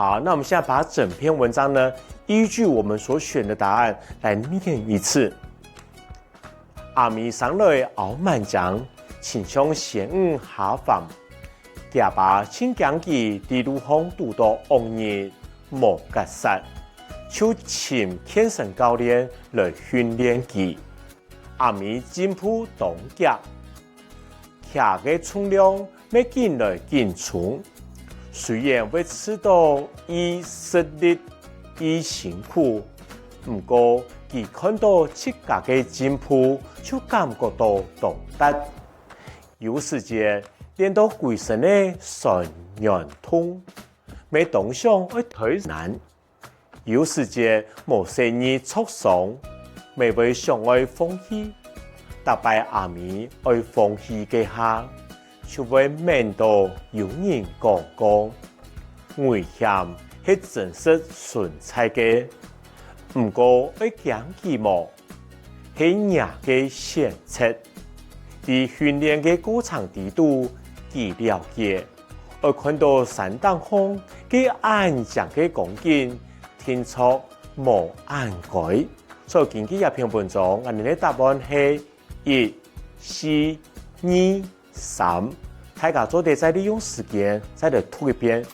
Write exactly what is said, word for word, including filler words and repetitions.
好，那我們現在把整篇文章呢，依據我們所選的答案來念一次。阿美生來拗蠻靚，親像仙女下凡。厥爸盡驚佢在路項堵到惡人，無結煞，就尋健身教練來訓練佢。阿美進步當遽， 擎个重量乜緊來緊重。雖然會試著異食力、異辛苦，毋過佢看著自家个進步，就感覺著當值。有時節，練到歸身个痠軟痛，乜當想愛推難。 有時節無細義著傷，乜會想愛放棄。逐擺阿美愛放棄該下，就會愐著有人講過：「危險係真實存在个，毋過愛驚佢無？係若个選擇。」在訓練个過程裡肚，佢了解， 愛看著山頂項个恁靚个光景，定著無恁該。所以根據這篇文章，𠊎等个答案係一、四、二、三。大家做得再利用時間再來讀一遍。